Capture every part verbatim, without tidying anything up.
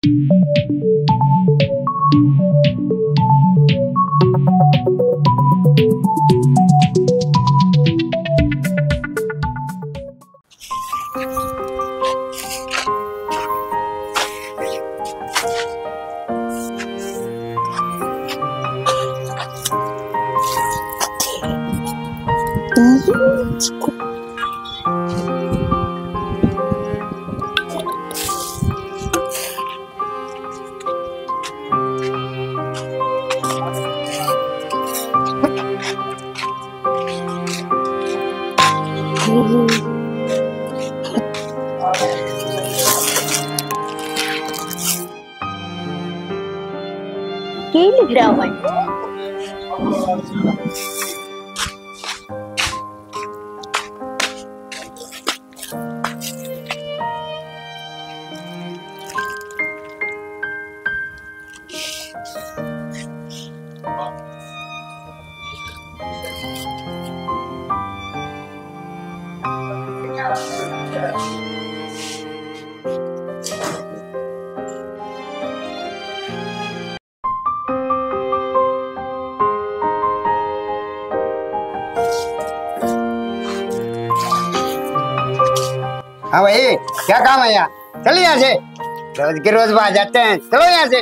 की लिख रहा है? हाँ भाई, क्या काम है यार? चल यहाँ से, रोज के रोज आ जाते हैं। चलो यहाँ से,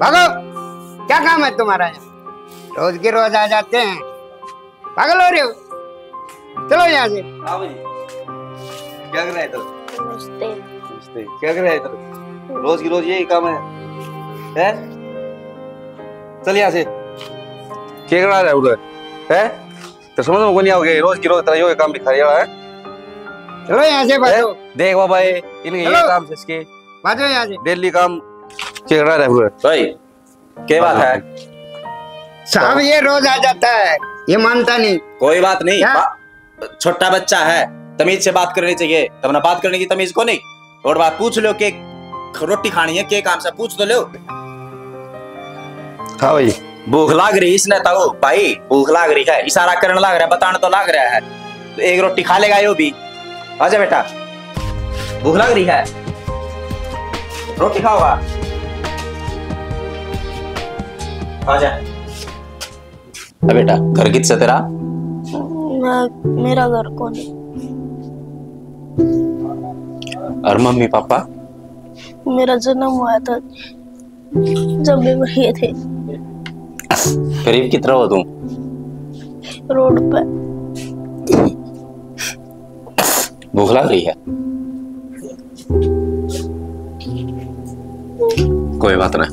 भागो। क्या काम है तुम्हारा यहाँ? रोज के रोज आ जाते हैं, पागल हो रहे हो? चलो यहाँ से। हाँ भाई, क्या कर रहा है इधर? नमस्ते। नमस्ते। क्या कर रहा है इधर? रोज की रोज यही काम है, हैं? चल यहाँ से। क्या कर रहा है उधर, हैं? तो समझ में कोनी आओगे, रोज की रोज तेरा यो काम भिखारी वाला है। चलो यहाँ से, भागो। देख बाबा, ये इनके ये चलो। काम से इसके भागो यहाँ से। डेली काम। क्या कर रहा है उधर? भाई, क्या बात है? साहब, ये रोज आ जाता है, ये मानता नहीं। कोई बात नहीं, क्या? बा-, छोटा बच्चा है, तमीज से बात करनी चाहिए। तमने बात करने की तमीज कोनी। और बात पूछ लो, के रोटी खानी है, के काम से पूछ तो लो। हाँ भाई। भूख लाग रही इसने तो, भाई, भूख लाग रही है, इशारा करने लाग रहा है, बताने तो लाग रहा है, तो एक रोटी खा लेगा यो भी। आजा बेटा, भूख लग रही है, रोटी खाओगा? आजा। ए बेटा, घर कित से तेरा? मैं, मेरा घर कोनी। और मम्मी पापा? मेरा जन्म हुआ था जब वे मर गए थे। गरीब कित रहो तू? रोड पे। भूख लग रही है? कोई बात ना,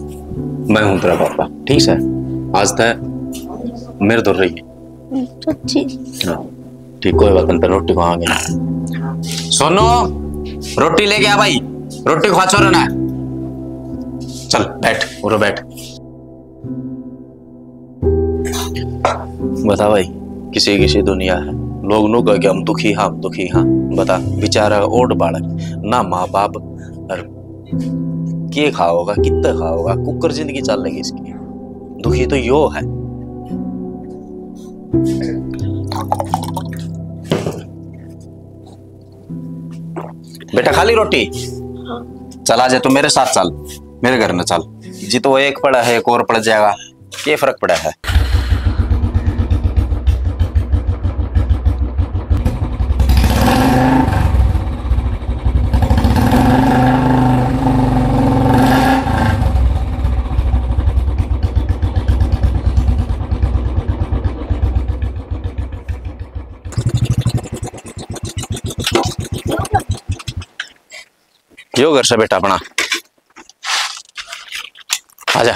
मैं हूँ तेरा पापा, ठीक है? आज तक मेरे दौर रही है। सच्ची? हाँ, ठीक, कोई बात नहीं, तेरे रोटी खवाएंगे। सोनू, रोटी लेके आ भाई, रोटी खवा छोरे ना। चल बैठ, उरे बैठ। बता भाई, किसी किसी दुनिया है, लोग नु कह के हम दुखी हाँ, हम दुखी हाँ। बता, बेचारा ओट बालक, ना माँ बाप, और के खाओगा, कितना खाओगा, कुकर जिंदगी चल रही इसकी। दुखी तो यो है। बेटा, खा ली रोटी? हाँ। चल, आ जा, तू मेरे साथ चल, मेरे घर में चल। जी, तो एक पड़ा है, एक और पड़ जाएगा, के फर्क पड़ा है? यो घर से बेटा अपना, आजा।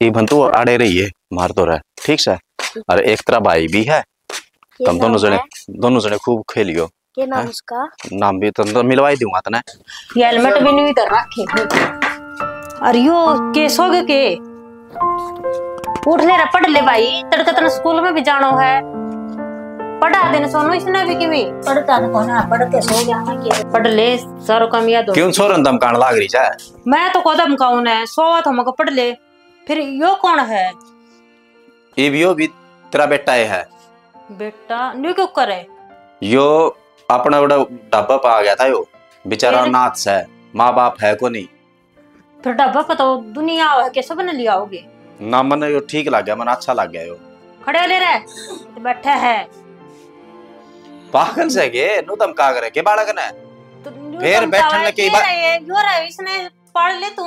इबन तू आड़े रहिए, मार तो रहा, ठीक से? और एक तेरा भाई भी है, तुम दोनों जने, दोनों जने खूब खेलियो। के नाम उसका? नाम भी तो, तो मिलवा ही दूंगा तने। ये हेलमेट भी नहीं इधर रखे। अरे यो केस हो गए के? उठ ले रे, पढ़ ले भाई, तड़के तने स्कूल में भी जानो है। पढ़ा देने सोनू इसने भी किमी। पढ़ता तो कौन है, पढ़ के सो गया मैं के। पढ़ ले, सारो काम याद हो। क्यों छोरन धमकान लाग रही है? मैं तो को धमकाऊं ने, सोवा तो मको पढ़ ले। फिर यो कौन है? ये भी, यो भी तेरा बेटा ही है। बेटा, न्यू क्यों करे? यो अपना बड़ा ढाबा पे आ गया था यो। बेचारा फिर? अनाथ से, माँ बाप है को नहीं। फिर ढाबा पे तो दुनिया है के सब ने लिया होगे। ना, मने यो ठीक लग गया, मने अच्छा लग गया यो। खड़े ले रे, तो बैठा है। पागल से के, नु धमका करे के बालक ने? तो न्यू फिर धमकावा बैठन है, के के बाद रहे, यो रहे, इसने पाल ले तू।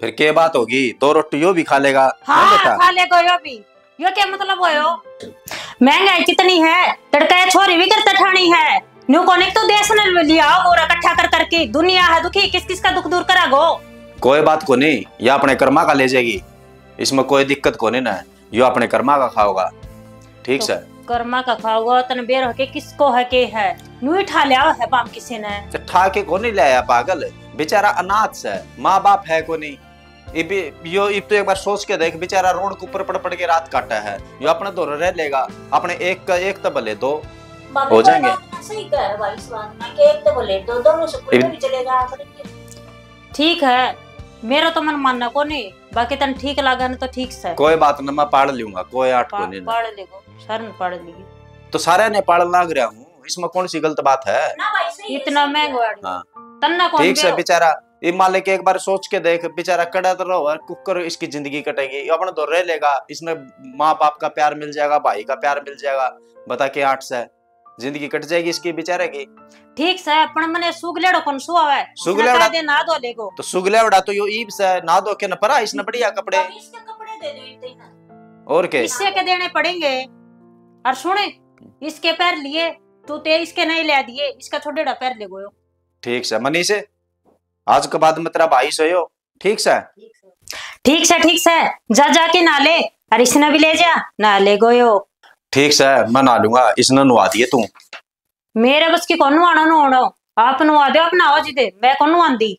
फिर के बात होगी? दो रोटी यो भी खा लेगा, हाँ, ना बेटा? खा लेगा यो भी। यो क्या मतलब होयो? महंगाई कितनी है, तड़का ये छोरी भी करते ठानी है। न्यू कोने तू देश ने लिया और इकट्ठा कर करके दुनिया है दुखी, किस किस का दुख दूर करा गो? कोई बात को नहीं, या अपने कर्मा का ले जाएगी, इसमें कोई दिक्कत को नहीं ना, यो अपने कर्मा का खाओगा। ठीक तो से? कर्मा का खाओगा, तन बेर हके किसको है के है, न्यू ही ठा लिया है बाम किसी ने। तो ठा के को नहीं लाया पागल, बेचारा अनाथ से, माँ बाप है को नहीं। इब यो, इब तो एक बार सोच के देख, बेचारा रोड के ऊपर पड़ पड़ के रात काटा है, यो अपने धोरे रह लेगा, अपने एक का एक तो भले दो बाबा हो जाएंगे। बात सही कह रहा भाई, इस बात में कि एक तो भले दो, दोनों से कोई इब भी चलेगा आखिर में। ठीक है, मेरा तो मन मानना को नहीं, बाकी तन ठीक लागे ना तो ठीक से। कोई बात ना, मैं पाड़ लूंगा, कोई आठ को पा-, नहीं ना। पाड़ लेगो, सर ने पाड़ लेगी। तो सारे ने पाड़ लाग रहा हूँ, इसमें कौन सी गलत बात है? ना भाई, सही है, इतना सही है। महंगा आदमी। हाँ। तन्ना कौन ठीक से दे? बेचारा, ये मालिक एक बार सोच के देख, बेचारा कड़ा तो रहो, कुकर इसकी जिंदगी कटेगी, ये अपना तो रह लेगा, इसने माँ बाप का प्यार मिल जाएगा, भाई का प्यार मिल जाएगा, बता के आठ से जिंदगी कट जाएगी इसकी बेचारे की। ठीक से, अपन मने सुगलेड़ो कौन सुआवे? सुगलेड़ा दे ना धो लेगो। तो सुगलेड़ा तो यो ईब से, ना धो के न परा इसने बढ़िया कपड़े। अब इसके कपड़े दे दो इतने ही ना। और के? इससे के देने पड़ेंगे। और सुने, इसके पैर लिए, तू ते इसके नहीं ले दिए, इसका छोटेड़ा पैर ले गयो। ठीक से मनीष, आज के बाद मैं तेरा भाई सोयो, ठीक से? ठीक से, ठीक से, जा जाके नहा ले, और इसने भी ले जा, नहा ले गोयो। ठीक से, मैं नहा लूंगा, इसने नुहा दिए तू। मेरे बस की कौन नुहाना नुहाना, आप नुहा दो, आप नहाओ जी दे, मैं कौन नुहांदी।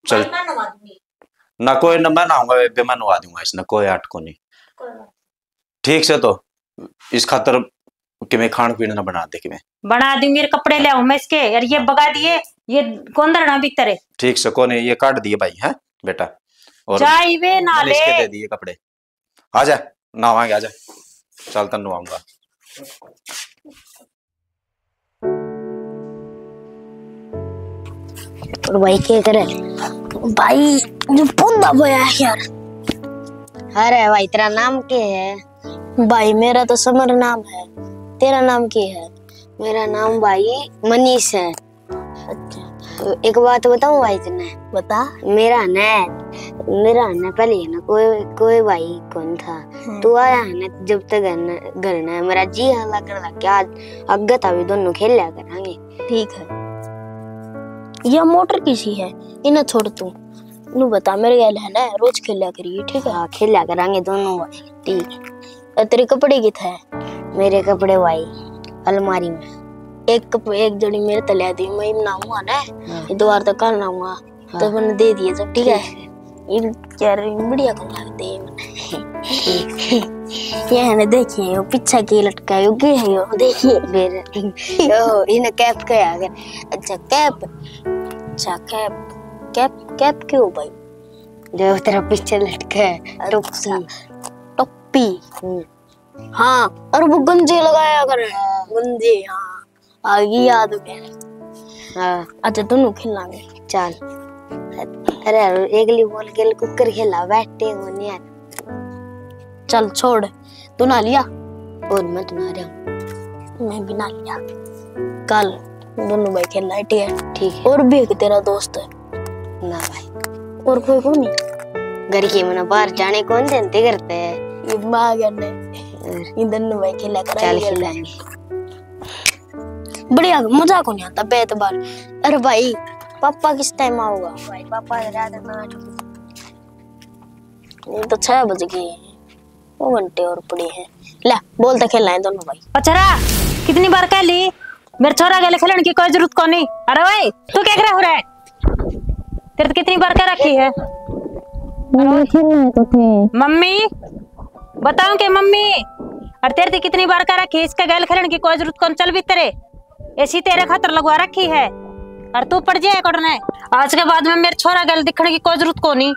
चल। मैं नहा दूंगी। ना कोई ना, मैं नहाऊंगा बेबे, मैं नुहा दूंगा इसने, कोई आट को नहीं। कोई बात। ठीक से, तो इस खातर किमें खान पीन ना बना दे किमें। बना दूंगी, मेरे कपड़े ले आऊं मैं इसके, यार ये बगा दिए, ये कौन धरना भीतर है? ठीक से, कोने ये काट दिए भाई, हैं बेटा? और जा इबे ना मैंने इसके ले। दे दिए कपड़े। आजा, नहावांगे, आजा। चल, तन्नू आऊंगा। और भाई, क्या करे भाई? जो पौधा बोया है यार। अरे भाई, तेरा नाम क्या है? भाई, मेरा तो समर नाम है। तेरा नाम क्या है? मेरा नाम भाई मनीष है। अच्छा। तो एक बात बताऊं भाई तन्ने? बता। मेरा ने, मेरा ने पहले ना कोई, कोई भाई कौन था। हम्म। तू आया है ना जब तक घर ने, घर ने मेरा जी हाँ लगन लग गया। आज आगे था भी दोनों खेल लिया करांगे। ठीक है। यह मोटर किसी है, इन्हें छोड़ तू। नू बता, मेरे गैल है ना, रोज खेल लिया करिए, ठीक है? हाँ, खेल लिया करांगे दोनों भाई। ठीक है। और तेरे कपड़े कित है? मेरे कपड़े भाई अलमारी में। एक कप-, एक जोड़ी मेरे तले दी, मैं इब नहाऊंगा ना, हाँ। ये दोबारा तो कल नहाऊंगा, हाँ। तो मैंने दे दिए सब, ठीक है? ठीक है। इब यार बढ़िया को लग दे। ठीक। ये है ना, देखिए, वो पीछे के लटका है, वो के है, वो देखिए। मेरे, ओ, इन्हें कैप के आ गए। अच्छा, कैप। अच्छा, कैप। कैप, कैप क्यों भाई? जो तेरा पीछे लटका है, अच्छा। टोपी। टोपी। हम्म। हाँ, और वो गंजे लगाया करे। हाँ। गंजे, हाँ। आ गई याद। हाँ। अच्छा, दोनों खेलांगे। चल। अरे यार, एकली बोल के कुकर खेला, बैठे हो नहीं यार। चल, छोड़। तू नहा लिया? और मैं तो नहा रहा हूँ। मैं भी नहा लिया। कल दोनों भाई खेलना है, ठीक है? ठीक है। और भी एक तेरा दोस्त है? ना भाई। और कोई को नहीं? घर के मना बाहर जाने कौन देते करते हैं? ये माँ करने। और? ये दोनों भाई खेला करेंगे। चल खेलेंगे। बढ़िया, मजा को नहीं आता बेतबार। अरे भाई, पापा किस टाइम आओगा? भाई, पापा रात में आठ बजे। ये तो छह बज गए हैं, दो घंटे और पड़े हैं। ले, बॉल तो खेलना है दोनों भाई। अच्छा, कितनी बार कह ली, मेरे छोरा गेल खेलने की कोई जरूरत को नहीं। अरे भाई, तू क्या करे हो रहा है? तेरे तो कितनी बार कह रखी है। मम्मी खेलना है तो थे। मम्मी, बताऊं के मम्मी? और तेरे तो कितनी बार कह रखी है, इसका गेल खेलने की कोई जरूरत कौन। चल भीतरे, ऐसी तेरे खातर लगवा रखी है। और तू पड़ जाए कड़ने। आज के बाद में मेरे छोरा गेल दिखने की कोई जरूरत को नहीं।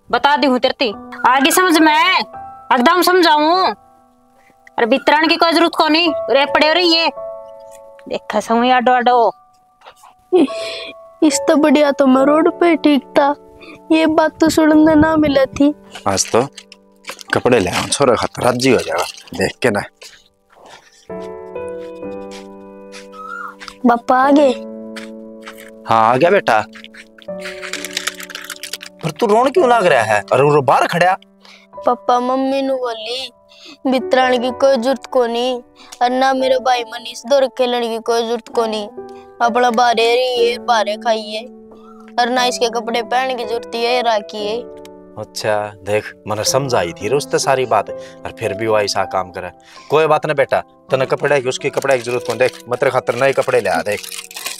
बता दी हूँ तेरे ती। आगे समझ में एकदम समझाऊं। अरे बितरण की कोई जरूरत कोनी, रे पड़े हो रही है। देखा सऊं आडो आडो। इससे बढ़िया तो मैं रोड पे ही ठीक था। ये बात तो सुनने ना मिले थी। आज तो कपड़े ले आऊं, छोरे खातर राजी हो जाएगा देख के ना। पापा आ गए? हाँ, आ गया बेटा। पर तू रोन क्यों लाग रहा है? अरे वो बाहर खड़ा। पापा, मम्मी नु बोली, बितरण की कोई जरूरत कोनी, और ना मेरे भाई मनीष दौर खेलने की कोई जरूरत कोनी। अपना बारे रही है, बारे खाइए, और ना इसके कपड़े पहन की जरूरत है राखी है। अच्छा, देख, मैंने समझाई थी रे उससे सारी बात, और फिर भी वो ऐसा काम करे। कोई बात ना बेटा, तने कपड़े की, उसके कपड़े की जरूरत कोनी। देख, मैं तेरे खातर नए कपड़े ले आ, देख,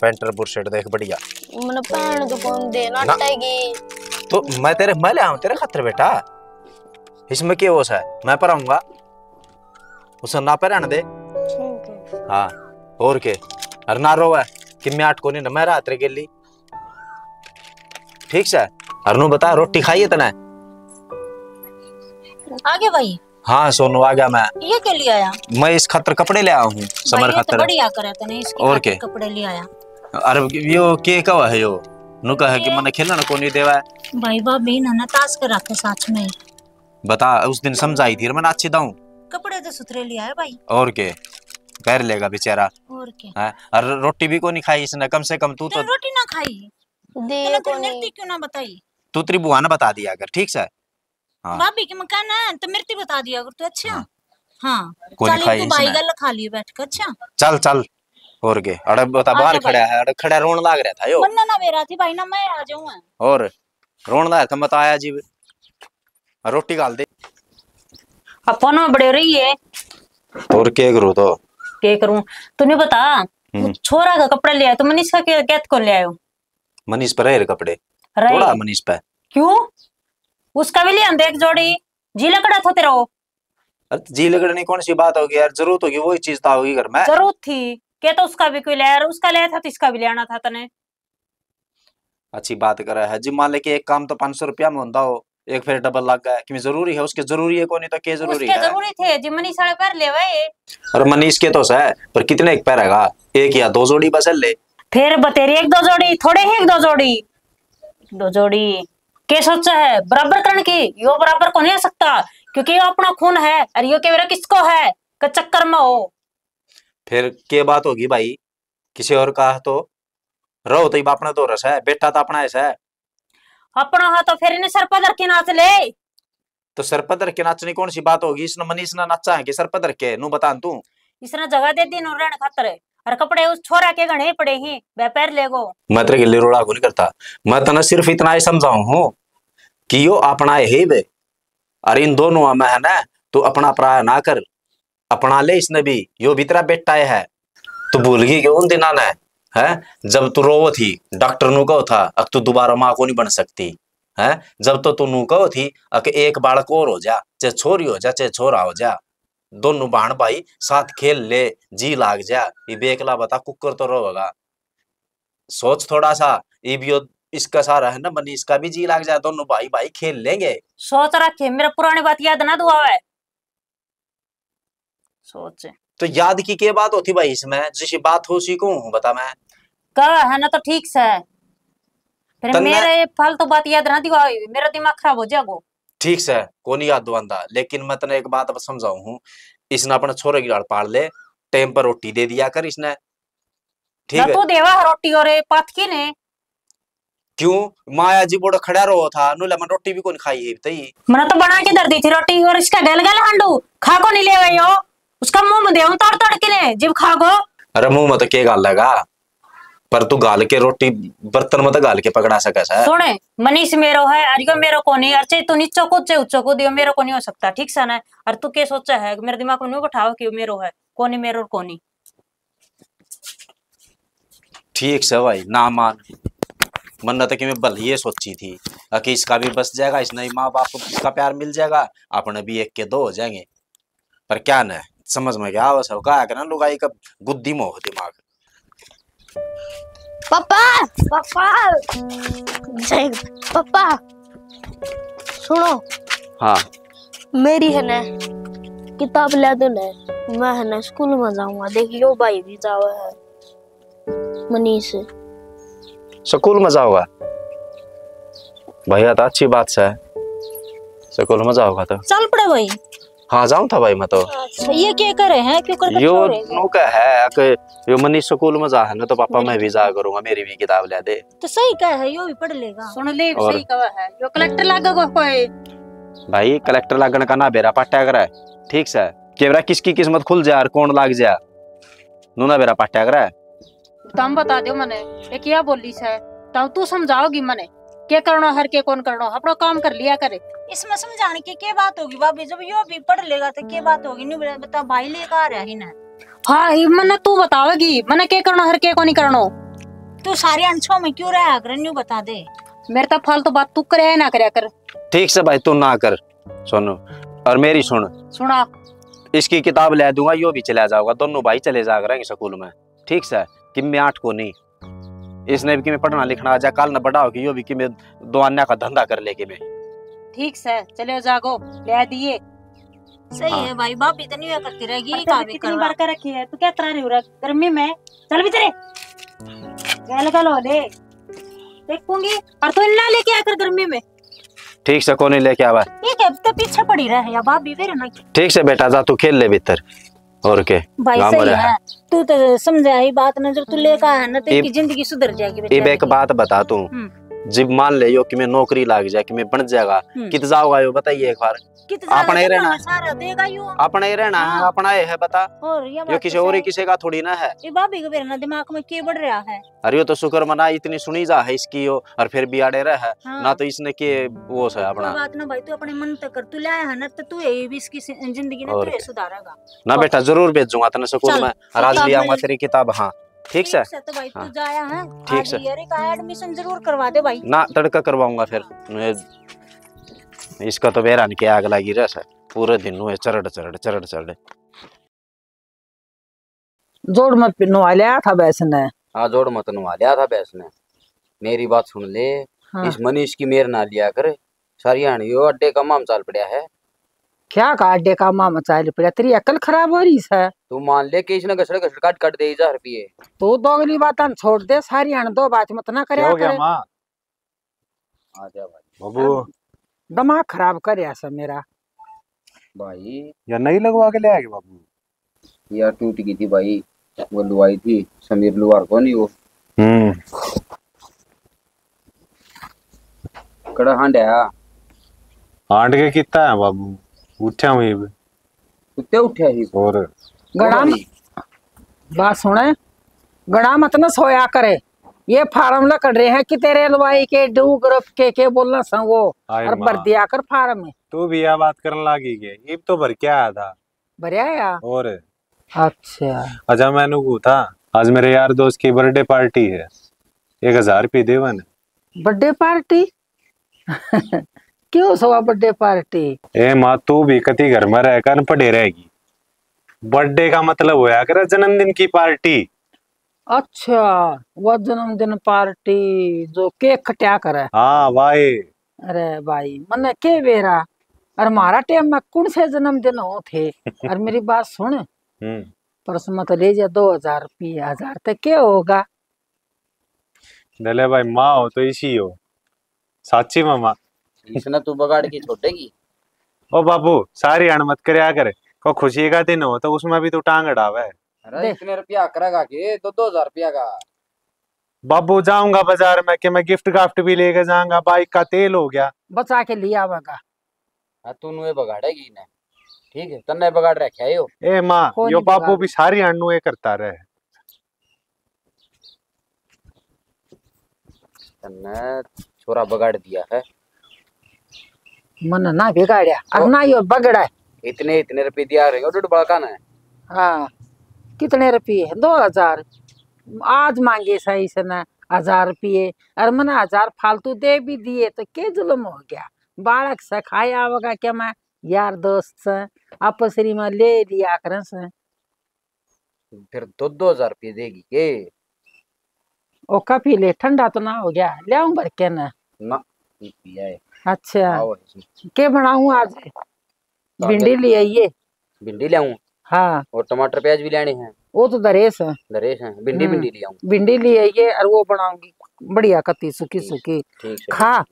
पैंट और बुरशर्ट देख, बढ़िया। मैंने पहन तो कौन दे, ना। नाटेगी। तो मैं तेरे, मैं ले आऊं तेरे खातर बेटा, इसमें क्या होश है, मैं पहनाऊंगा, उसे ना पहन दे। ठीक है। हाँ, और के, और ना रोवे कि मैं आठ कोनी ना, मैं रात रे गेली। ठीक से, और नू बता, रोटी खाई है तने? आ गया भाई? हाँ सोनू, आ गया मैं। ये क्या ले आया? मैं इस खातर कपड़े ले आया हूँ, भाई, समर ये तो खातर। बढ़िया करे तने, इसके और खातर के? कपड़े ले आया। अरे यो के कहा है यो? नू कहे कि ये मने खेलना कोनी देवा है। भाई भाभी ना, ना ताश कर रखे साथ में। बता, उस दिन समझाई थी मैंने अच्छी दाऊं। कपड़े तो सुथरे ले आया भाई। और के, पहर लेगा बेचारा। और के? हैं? और रोटी भी कोनी खाई इसने, कम से कम तू तो तो रोटी ना खाई। दे तूने फिर कोनी। मेरे क्यों ना बताई? तू तेरी बुआ ने बता दिया कर, ठीक से? हाँ। भाभी के मकान है तो मेरे ते बता दिया कर तू, अच्छा? हाँ। हाँ। कोनी चल, खाई तू भाई इसने। गल खा लियो बैठ के, अच्छा? चल, चल। और के? अरे बता, आ बाहर जा खड़ा भाई। है, अरे खड़ा रोन लाग रहा था यो। मन्ना ना बेरा थी भाई ना, मैं आ जाऊंगा। और रोन लाग रहा था, मैं तो आया जी। रोटी घाल दे। अपन में बड़े रही है। और के करूँ तो? के करूँ? तूने बता, हम्म। वो छोरा का कपड़ा ले आया, तो मनीष का क्या, क्या को ले आयो? मनीष पर है रे कपड़े। रहे। थोड़ा मनीष पे। क्यों? उसका भी ले आंदे एक जोड़ी। जी लकड़ा था तेरा वो। अरे तो जी लकड़ने कौन सी बात होगी यार, जरूरत होगी वही चीज तो होगी घर में। जरूरत थी, के तो उसका भी कोई ले यार, उसका ले था तो इसका भी लेना था तने। अच्छी बात करे है जी, मान ले कि एक काम तो पाँच सौ रुपया में होता हो, एक फिर डबल लग गया, कि जरूरी है उसके, जरूरी है कोनी तो के जरूरी उसके है? जरूरी थे जी, मनीष वाले पहर ले भाई। अरे मनीष के तो सै, पर कितने एक पहरेगा? एक या दो जोड़ी बस ले। फिर बतेरी एक दो जोड़ी, थोड़े ही एक दो जोड़ी। दो जोड़ी के सोचा है बराबर करण की? यो बराबर को नहीं हो सकता, क्योंकि यो अपना खून है और यो के मेरा किसको है के चक्कर में हो। फिर के बात होगी भाई, किसी और का तो रहो तो इब अपना तो रस है, बेटा तो अपना ऐसा है। अपना है तो फिर इन्हें सर पर धर के नाच ले। तो सर पर धर के नाचने कौन सी बात होगी? इसने मनीष ने नाचा है कि सर पर धर के? नू बता तू। इसने जगह दे दी नू रहने खातर, और कपड़े उस छोरा के घणे पड़े ही, वह पहर लेगो। मैं तेरे के लिए रोड़ा को नहीं करता, मैं तने सिर्फ इतना ही समझाऊं हूँ कि यो अपना है बे, और इन दोनों में है ना, तू अपना पराया ना कर, अपना ले इसने भी, यो भी तेरा बेटा है। तू भूल गई क्यों उन दिना ने, है? जब तू रोवो थी, डॉक्टर नू कहो था, अब तू दोबारा माँ को नहीं बन सकती, है? जब तो तू नू कहो थी, अक एक बालक और हो जा, चाहे छोरी हो जा, चाहे छोरा हो जा, दोनों बहन भाई साथ खेल ले, जी लाग जा। ये बेकला बता कुकर तो रोवेगा। सोच थोड़ा सा, इब यो इसका सारा है ना, मनीष का भी जी लाग जा, दोनों भाई भाई खेल लेंगे। सोच रखे, मेरा पुरानी बात याद ना दुआवे। सोच। तो याद की के बात होती भाई इसमें, जिसी बात हो उसी को हूँ बता मैं। कह है ना तो ठीक से, फिर तन्ने मेरे फालतू बात याद ना दिवाओ, मेरा दिमाग खराब हो जाएगो। ठीक से, कोनी याद दुआंदा, लेकिन मैं तने एक बात अब समझाऊं हूँ, इसने अपने छोरे की डाल पाल ले, टाइम पर रोटी दे दिया कर इसने, ठीक ना है? तू देवा रोटी और पाथकी ने। क्यों? माया जी बोड़ा खड़ा रहो था, नुला मन रोटी भी कौन खाई है तई। मना तो बना के धर दी थी रोटी, और इसका गल गल हांडू खा को नहीं ले यो, उसका मुंह में देऊं तोड़ तोड़ के ने, जिब खा गो। अरे मुंह में तो के गाल लगा, पर तू गाल के रोटी बर्तन में तो गाल के पकड़ा सके सै। सुने, मनीष मेरो है, और यो मेरो कोनी, और चाहे तू नीचो कूद, चाहे ऊंचो कूद, यो मेरो कोनी हो सकता, ठीक से ना? और तू के सोचा है, मेरे दिमाग में न्यू बैठाओ कि यो मेरो है, कोनी मेरो और कोनी। ठीक से भाई, ना मान। मन्ने तो कि मैं भल ये सोची थी, अ, कि इसका भी बस जाएगा, इसने ही माँ बाप का प्यार मिल जाएगा, अपने भी एक के दो हो जाएंगे। पर क्या न समझ में क्या आवै सै, कहा के ना लुगाई का गुद्दी मोह दिमाग। पापा, पापा, जय, पापा, सुनो। हाँ। मेरी है ना, किताब ला दो ना, मैं है ना स्कूल में जाऊंगा। देख, यो भाई भी जावे है, मनीष। स्कूल में जाओगा? भैया, तो अच्छी बात है, स्कूल में जाओगा तो। चल पड़े भाई। हाँ, जाऊँ था भाई मैं तो। अच्छा, ये क्या करे हैं, क्यों कर यो छोड़े? नु का है कि यो मनीष स्कूल में जा है ना, तो पापा मैं भी जा करूंगा, मेरी भी किताब ले दे। तो सही कह है, यो भी पढ़ लेगा। सुन ले, और सही कह है, यो कलेक्टर लागेगा कोई। भाई, कलेक्टर लागण का ना बेरा पाटा करे, ठीक से? के बेरा किसकी किस्मत खुल जा और कौन लाग जा, नूना बेरा पाटा करे। तम बता दो मने, ये क्या बोली से? तब तू समझाओगी मने, के करनो हर के कौन करनो, अपना काम कर लिया करे। इसमें समझाने की क्या बात होगी भाभी, जब यो भी पढ़ लेगा तो क्या बात होगी? न्यू बता, भाई लेकर आ रहा है ना। हाँ, ये मने तू बतावेगी, मने के करनो हर के को नहीं करनो। तू सारे अनछो में क्यों रहा कर, न्यू बता दे। मेरे तो फालतू बात तू करे ना करया कर। ठीक से भाई, तू ना कर सोनू, और मेरी सुन। सुना। इसकी किताब ले दूंगा, यो भी चला जाओगा, दोनों भाई चले जा करेंगे स्कूल में, ठीक से? कि मैं आठ को नहीं, इसने भी कि मैं पढ़ना लिखना आ जा, काल न बड़ा हो कि यो भी कि मैं दो आन्या का धंधा कर ले कि मैं। ठीक से, चले जागो, ले दिए। सही हाँ। है भाई, भाभी तो नहीं करती रहेगी, पर ये का तेरे भी कितनी करवा। बार कर रखी है, तू क्या तरह रही हो रहा गर्मी में? चल भी तेरे। गल गल हो ले, देखूंगी। और तू इन्ना लेके आकर गर्मी में। ठीक से, कोनी लेके आवा। ठीक है, तो पीछे पड़ी रहे या भाभी फिर ना। ठीक से बेटा, जा तू खेल ले भीतर। और के? भाई गाँव में सही रह। है, तू तो समझा ही बात ना, जब तू लेकर आया ना, तो इब-, इसकी जिंदगी सुधर जाएगी बेचारे इब एक की। बात बता तू, हम्म। जब मान ले यो कि मैं नौकरी लाग जाए, कि मैं बन जाएगा, हम्म। कित जाओगा यो बताइए एक बार। कित जाओगा, अपना ही तो रहना। सारा देगा यो। अपना ही रहना है, हाँ। अपना ही है, बता। और ये यो बात किसी तो और ही सही। किसी का थोड़ी ना है। ये भाभी के बेरा ना दिमाग में के बढ़ रहा है? अरे यो तो शुक्र मना, इतनी सुनी जा है इसकी यो, और फिर भी आड़े रह है। हाँ। ना तो इसने के वो से अपना। कोई बात ना भाई, तू अपने मन तक कर, तू लाया है ना, तो तू है ये भी इसकी सि-, जिंदगी ना और तू ये के? सुधारेगा। ना और बेटा, जरूर भेजूंगा तने स्कूल चल, में, और आज किताब ले आऊंगा ले। तेरी किताब। हाँ, ठीक से? ठीक से, तो भाई, हाँ। तू जाया है, ठीक आज से। यार, एक एडमिशन जरूर करवा दे भाई। ना, तड़का करवाऊंगा फिर। मैं, इसका तो बेरा नहीं के आग लगी रह से, पूरे दिन हुए चरड़, चरड़, चरड़, चरड़। जोड़ में पि-, नवा लिया था भैंस ने। हाँ, जोड़ में तो नवा लिया था भैंस ने। मेरी बात सुन ले, हाँ। इस मनीष की मेर ना लिया कर, सारी हाण यो अड्डे का माम चाल पड़या है। क्या का अड्डे का माम चाल पड़या? तेरी अकल खराब हो रही है। तू मान ले कि इसने घसड़ घसड़ काट काट दे हजार रुपये। तू दोगली बात छोड़ दे, सारी हाण दो बात मत ना क्या करया हो गया करे। माँ? आ जा भाई। बाबू। दिमाग खराब कर रहा है मेरा। भाई। या नई लगवा के ले आएगी बाबू? यार टूट गई थी भाई, वो लुआई थी समीर लुहार को नहीं वो। हम्म। कड़ा हांड है। हांड के कितना है बाबू? उठा हुई। कुत्ते उठा ही। और गड़ा म-, बात सुने, गड़ा मत न सोया करे। ये फार्म लकड़ रहे हैं कि तेरे हलवाई के डू ग्रुप के, के बोलना संगो। आए और भर माँ। दिया कर फार्म में। तू भी यह बात करने लागी के? इब तो भर के आया था। भर आया? और? अच्छा। अच्छा, मैंने कहा था, आज मेरे यार दोस्त की बर्थडे पार्टी है, एक हजार रुपये देवन। Birthday party? क्यों सवा बर्थडे पार्टी? ए माँ, तू भी कति घर में रहकर पड़े रहेगी। बर्थडे का मतलब होया करे जन्मदिन की पार्टी। अच्छा, वह जन्मदिन पार्टी जो केक कट्या करे। हाँ भाई। अरे भाई, मन्ने के बेरा, अरे म्हारा टाइम में कौन से जन्मदिन हो थे? अरे मेरी बात सुन, हम्म। पर्स में तो ले जा दो हजार रुपये, हजार तक के होगा? दले भाई, माँ हो तो इसी हो, साची मामा। इसने तू बगाड़ के छोड़ेगी? ओ बाबू, सारी हाण मत करया कर। को खुशी का दिन हो तो उसमें भी तू टांग अड़ावे। अरे दे। इतने रुपया करेगा के? दो दो हजार रुपया का। बाबू, जाऊंगा बाजार में कि मैं गिफ्ट गाफ्ट भी लेके जाऊंगा, बाइक का तेल हो गया। बचा के ले आवेगा। हाँ, तू नुए बगाड़ेगी ने, ठीक है, तन्ने बगाड़ रखा है यो। ए माँ, कोई यो नहीं बाबू बगाड़। भी सारी हाण नुए करता रहे। तन्ने छोरा बगाड़ दिया है। मन ना बिगाड़या, और ओ। ना यो बगड़ा है। इतने, इतने रुपये दिया रहे, डुड बालका ने। हाँ, कितने रुपये? दो हजार। आज मांगे सही से ना हजार रुपये, और मने हजार फालतू दे भी दिए, तो के जुल्म हो गया? बालक से खाया होगा क्या? मैं यार दोस्त से आपस में ले लिया करें से। फिर दो दो हजार रुपये देगी के? ओ, काफी ले, ठंडा तो ना हो गया? ले आऊं भर के ना? ना, ये पिया है। अच्छा, आओ इसमें। के बनाऊं आज? भिंडी ले आइए। भिंडी ले आऊं? हाँ। और टमाटर प्याज भी लेने हैं। वो तो धरे से। धरे से, भिंडी, हम्म। भिंडी ले आऊं। भिंडी ले आइए और वो बनाऊंगी बढ़िया कत्ती सूखी ठीक, सूखी। ठीक से। खा।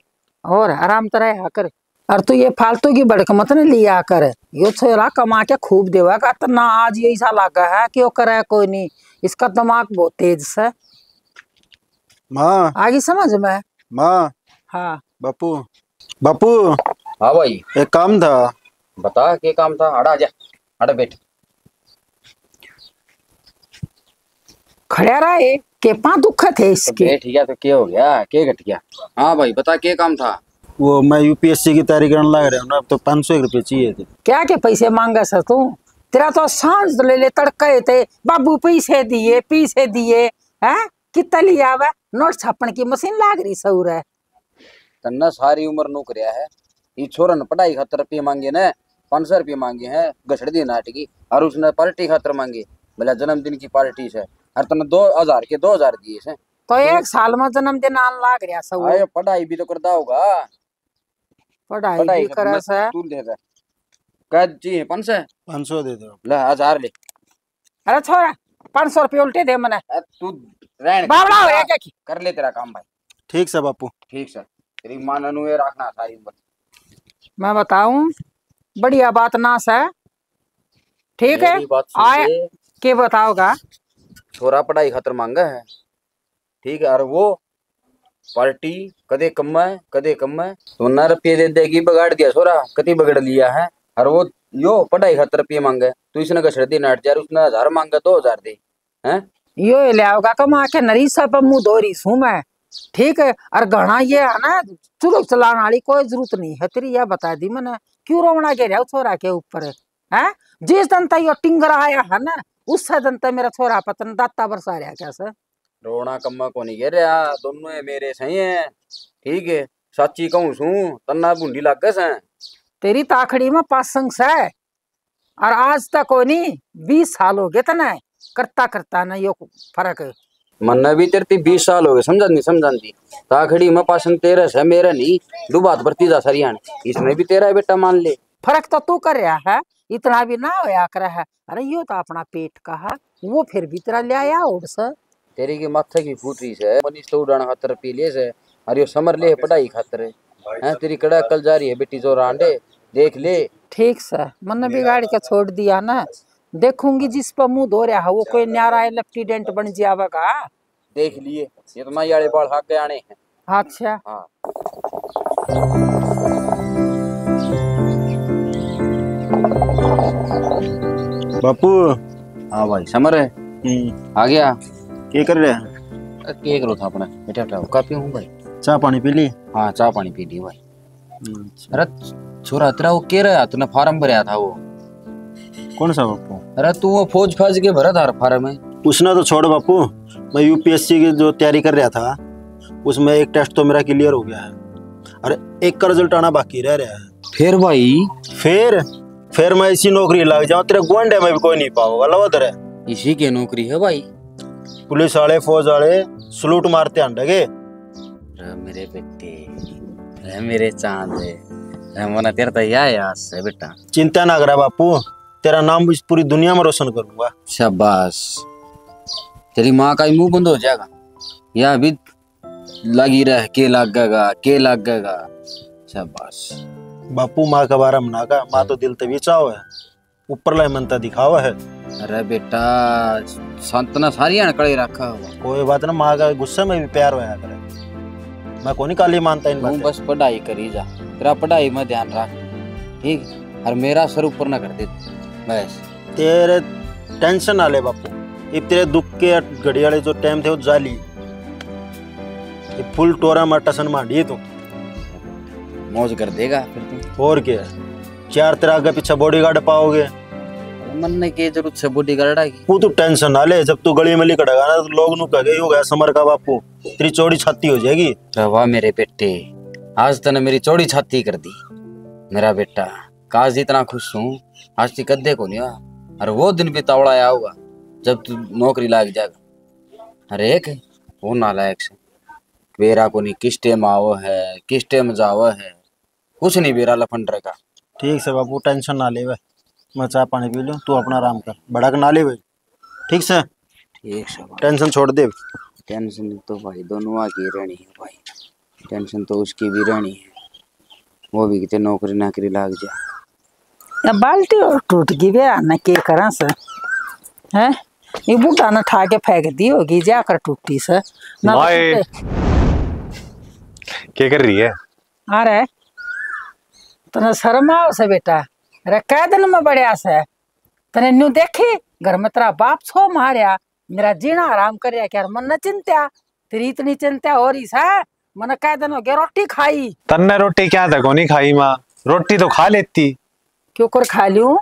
और आराम तरह आकर। और तू ये फालतू की भड़क मत न लिया कर। यो छोरा कमा के खूब देवेगा, तो ना आज ये ऐसा लगा है कि वो करे कोई नहीं। इसका दिमाग बहुत तेज से। माँ। आ गई समझ में? माँ। हाँ। बापू। बापू। हाँ भाई। एक काम था। बता, के काम था? अड़ा जा, अड़ा बैठ। खड़ा रहा है, के पा दुख थे तो इसके। बैठ गया तो के हो गया, के घट गया? हाँ भाई, बता, के काम था? वो मैं यूपीएससी की तैयारी करने लग रहा हूँ ना, अब तो पाँच सौ एक रुपये चाहिए थे। क्या के पैसे मांगे सर तू? तेरा तो सांस ले ले, तड़के थे, बाबू पैसे दिए, पैसे दिए, हैं? कितना लिया हुआ? नोट छापन की मशीन लाग रही सऊर है। तन्ने सारी उम्र नौकरिया है, ये छोरन पढ़ाई खातर रुपये मांगे ने, पाँच सौ रुपये मांगे हैं, घसड़ दी नाटकी, और उसने पार्टी खातर मांगे, भला जन्मदिन की पार्टी से, और तन्ने दो हजार के दो हजार दिए से। तो एक साल में जन्मदिन आन लाग रहा सऊर। आयो, पढ़ाई भी तो करता होगा। पढ़ाई पढ़ाई भी कर करे मैं से। तू दे दे। कह जी, पाँच सौ? पाँच सौ दे दो। ले, हजार ले। अरे छोरा, पाँच सौ रुपये उल्टे दे मने। ए, तू रहन दे। बावड़ा हो गया क्या की? कर ले तेरा काम भाई। ठीक से बापू। ठीक से। तेरी माँ ननु ये रखना सारी उम्र। मैं बताऊं, बढ़िया बात ना से। ठीक है? मेरी बात सुन आए, ले। के बताओगा? छोरा पढ़ाई खातर मांगे है। ठीक है, और वो पार्टी कदे कम है, कदे कम है। तो ना रुपये दे देगी, बगाड़ दिया छोरा, कति बगड़ लिया है। और वो यो पढ़ाई खातर रुपये मांगे, तो इसने घसड़ दे नाट जा, उसने हजार मांगे, दो हजार दे, हैं? यो ही ले आओगा कमा के, नरीसा पे मुंह धो रही सूं मैं, ठीक है? और घना ये है ना, चुलक चलान वाली कोई जरूरत नहीं है तेरी, या बता दी मैंने। क्यों रोवना के रहा छोरा के ऊपर, हैं? जिस दिन तक यो टिंगर आया है ना, उस दिन तक मेरा छोरा पतन दाता बरसा रहा क्या सर? रोना कम्मा को नहीं गिर रहा, दोनों है मेरे सही हैं, ठीक है, साची कहूँ सूं, तन्ना भूंडी लागे सै। तेरी ताखड़ी में पासंग सै, और आज तक कोनी, बीस साल हो गए तने करता करता ना यो फर्क। मन्ने भी तेरे ते बीस साल हो गए, समझा नहीं, समझा नहीं। ताखड़ी में पासंग तेरा सै, मेरा नहीं। दो बात भरती जा सरियान, इसने भी तेरा बेटा मान ले। फर्क तो तू कर रहा है, इतना भी ना होया करे है। अरे यो तो अपना पेट का है, वो फिर भी तेरा ले आया और से। तेरी की माथे की फूट रही से, मनीष तो उड़ान खातर पी ले से, और यो समर ले पढ़ाई खातर, हैं? तेरी कड़ा अकल जा रही है बेटी, जो रांडे देख ले। ठीक से, मन्ने बिगाड़ के छोड़ दिया ना। देखूंगी जिस पर मुंह धो रहा है, वो कोई न्यारा है, लेफ्टिनेंट बन जावेगा। देख लिए, ये तो माई वाले बाल हाक के आने हैं। अच्छा। हाँ। बापू। हाँ भाई, समर है। हम्म। आ गया। के कर रहा है? अरे, के करो था अपना? बैठा, बैठा, कॉपी हूँ भाई। चाय पानी पी ली? हाँ, चाय पानी पी ली भाई। अच्छा। अरे छोरा, तेरा वो के रहा, तूने फार्म भरया था वो? कौन सा बापू? अरे तू वो फौज फाज के भरा था फार्म है? उसने तो छोड़ बापू, मैं यूपीएससी की जो तैयारी कर रहा था, उसमें एक टेस्ट तो मेरा क्लियर हो गया है, अरे एक का रिजल्ट आना बाकी रह रहा है। फिर भाई? फिर, फिर मैं इसी नौकरी लग जाऊं, तेरे गुआंढे में भी कोई नहीं पाओगा, लवा तेरे। इसी की नौकरी है भाई? पुलिस वाले, फौज वाले सलूट मारते आंडेगे। रे मेरे बेटे, रे मेरे चांद, रे मना तेरे तो या आस है बेटा। चिंता ना करा बापू, तेरा नाम भी पूरी दुनिया में रोशन करूंगा। शाबाश, तेरी माँ का ही मुंह बंद हो जाएगा। या भी लगी रह, के लागेगा, के लागेगा। शाबाश। बापू, माँ के बारे में ना कहा, माँ तो दिल ते भी चाव है, ऊपरला ही मन ते दिखाव है। अरे बेटा, संत ने सारी अणकड़ी रखा हुआ। कोई बात ना, माँ का गुस्से में भी प्यार होया करे। मैं कोनी काली मानता इन तू बातें। बस पढ़ाई करी जा, तेरा पढ़ाई में ध्यान रख, ठीक? और मेरा सर ऊपर ना कर दे, बस। तेरे टेंशन ना ले बापू, इब तेरे दुख के घड़ी वाले जो टाइम थे वो जाली, ये फुल टोरा में टसन मांडी तू। मौज कर देगा फिर तू। और क्या, चार तेरा आगे पीछे बॉडीगार्ड पाओगे। मन्ने के जरूरत से बॉडीगार्ड आ गई। वो तू टेंशन ना ले, जब तू गली में लिकड़ेगा ना तो लोग नू कहेगा, "यो गया समर का बापू, तेरी चौड़ी छाती हो जाएगी।" अरे वाह मेरे बेटे, आज तने मेरी चौड़ी छाती कर दी। मेरा बेटा, काज इतना खुश हूँ, आज तक कदे को नहीं हुआ। और वो दिन भी तावड़ा आया होगा जब तू नौकरी लाग जाएगा। अरे एक वो नालायक से बेरा को नहीं, किस टाइम आवो है, किस टाइम जावो है, कुछ नहीं बेरा लफंडर का। ठीक से बापू, टेंशन ना लेवे। मैं चाय पानी पी लूँ, तू अपना आराम कर, भड़क ना ले भाई, ठीक से? ठीक से भाई। टेंशन छोड़ दे। टेंशन तो भाई दोनों की रहनी है भाई, टेंशन तो उसकी भी रहनी है, वो भी कितने नौकरी नाकरी लाग जा। या बाल्टी और टूट गई बे, आने के करा से, हैं? ये बूढ़ा ने ठा के फेंक दी होगी, जाकर टूटी से। ना तो भाई, टूटे। क्या कर रही है? अरे, तने शर्म आओ से बेटा, अरे कै दिन में बढ़िया से, तने न्यू देखी, घर में तेरा बाप छो मारया, मेरा जीना हराम कर रहा, क्या मन न चिंत्या, तेरी इतनी चिंता हो रही से, मने कै दिन हो गया रोटी खाई। तन्ने रोटी क्या था कोनी खाई माँ, रोटी तो खा लेती। क्यों कर खा लूं,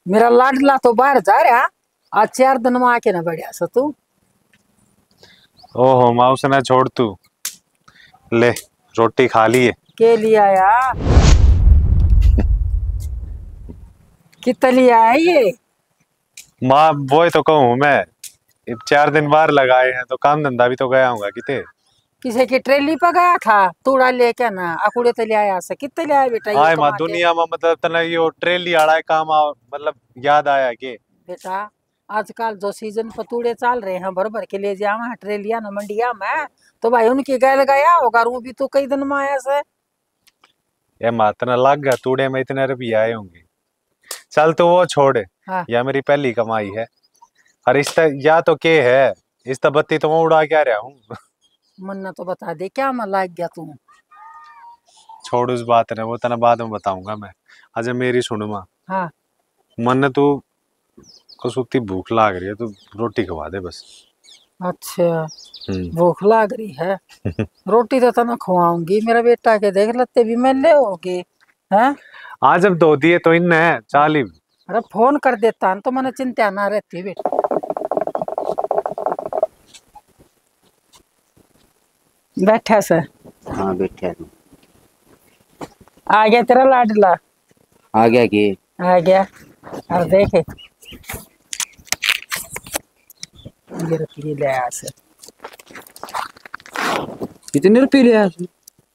मेरा लाडला तो बाहर जा रहा, आज चार दिन में आके ना बढ़िया से तू। ओहो माँ, उसने छोड़ तू, ले रोटी खा लिए। के लिए आया? कित लिए आया ये? माँ, वो ही तो कहूँ मैं, इब चार दिन बाहर लगाए हैं तो काम धंधा भी तो गया होगा किते। किसी की ट्रेली पर गया था तूड़ा लेके ना, अकुड़े ते ले आया से, कित ले आया बेटा ये? आए माँ, कमा के? दुनिया में मतलब तने यो ट्रेली आला काम आ, मतलब याद आया के? बेटा, आजकल जो सीजन पर तूड़े चल रहे हैं, भर भर के ले जावा हैं ट्रेलिया न मंडिया में, तो भाई उनकी गैल गया होगा, रू भी तू कई दिन में आया से। ये माँ, तने लाग गया तूड़े में इतने रुपये आए होंगे। चल तू वो छोड़, हाँ। या मेरी पहली कमाई है। और इस त-, या तो के है, इस त बत्ती तो मैं उड़ा के आ रहा हूँ। मन्ना तो बता दे, क्या में लाग गया तू? छोड़ उस बात ने, वो तने बाद में बताऊंगा मैं। अच्छा मेरी सुन माँ। हाँ। मन्ने तू कसूती भूख लाग रही है, तू रोटी खवा दे बस। अच्छा, हम्म। भूख लाग रही है। रोटी तो तने खवाऊंगी, मेरा बेटा के देख लत्ते भी मैले होगे, हैं? आज अब धो दिए तो इन्ने चाल ही। अरे फोन कर देता न तो मने चिंता ना रहती बेटा। बैठा से। हाँ, बैठा है। आ गया तेरा लाडला? आ गया के? आ गया। और देख, ये रुपये ले आया से। कितने रुपये ले आया से?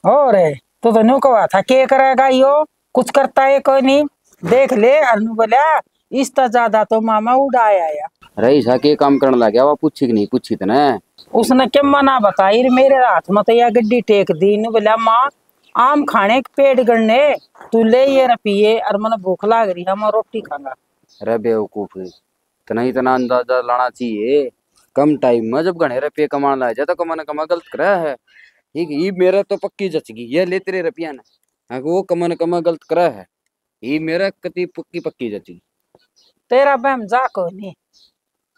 और तो तन्नू कहा था, के करेगा यो? कुछ करता है कोई नहीं। देख ले, अनु बोला, इसता ज्यादा तो मामा उड़ाया या। अरे ईसा के काम करण लग गया, वो पूछी कि नहीं पूछी तने? उसने के मना बताई, मेरे हाथ में तो या गड्डी टेक दी, नु बोला, माँ, आम खाने के पेट गणने, तू ले ये रुपये और मने भूख लाग रही है, मैं रोटी खाऊंगा। अरे बेवकूफ, इतना, इतना अंदाजा लाना चाहिए। कम टाइम में जब घणे रुपये कमाने लग जाए तो कमा न कमा गलत करे है। ठीक, ये मेरा तो पक्की जच गई, ये ले तेरे रुपया ने। हाँ, वो कमा न कमा गलत करे है, ये मेरा कति पक्की, पक्की जच गई। तेरा बहम जा को नहीं।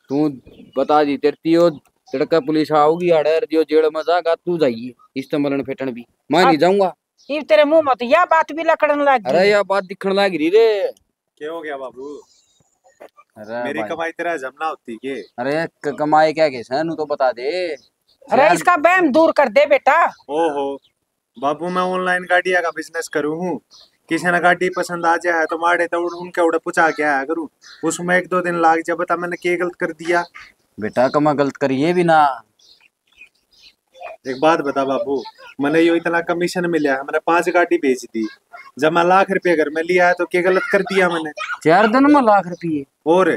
तू बता दी, तेरे ती यो तड़का पुलिस आओगी, आड़े दियो जेल में जागा, तू जाइए, इस तो मरण फेटन भी। मैं नहीं जाऊंगा। इब तेरे मुंह में तो या बात भी लकड़न लग गई। अरे, या बात दिखण लाग रही रे। क्या हो गया बाबू? अरे मेरी भाई। कमाई तेरा हजम ना होती के? अरे क-, कमाई क्या के सै, नू तो बता दे। अरे यार। इसका बहम दूर कर दे बेटा। ओहो, बाबू मैं online गाड़ियां का business करूँ हूँ। किसी ने गाड़ी पसंद आ जाए तो माड़े तो उड़-, उनके उड़े पहुँचा के आया करूँ। उसमें एक दो दिन लाग जाए, बता मैंने क्या गलत कर दिया? बेटा कमा गलत करिए भी ना। एक बात बता बाबू, मने यो इतना commission मिला है, मैंने पांच गाड़ी बेच दी, जब मैं लाख रुपये घर में लिया है तो क्या गलत कर दिया मैंने? चार दिन में लाख रुपये? और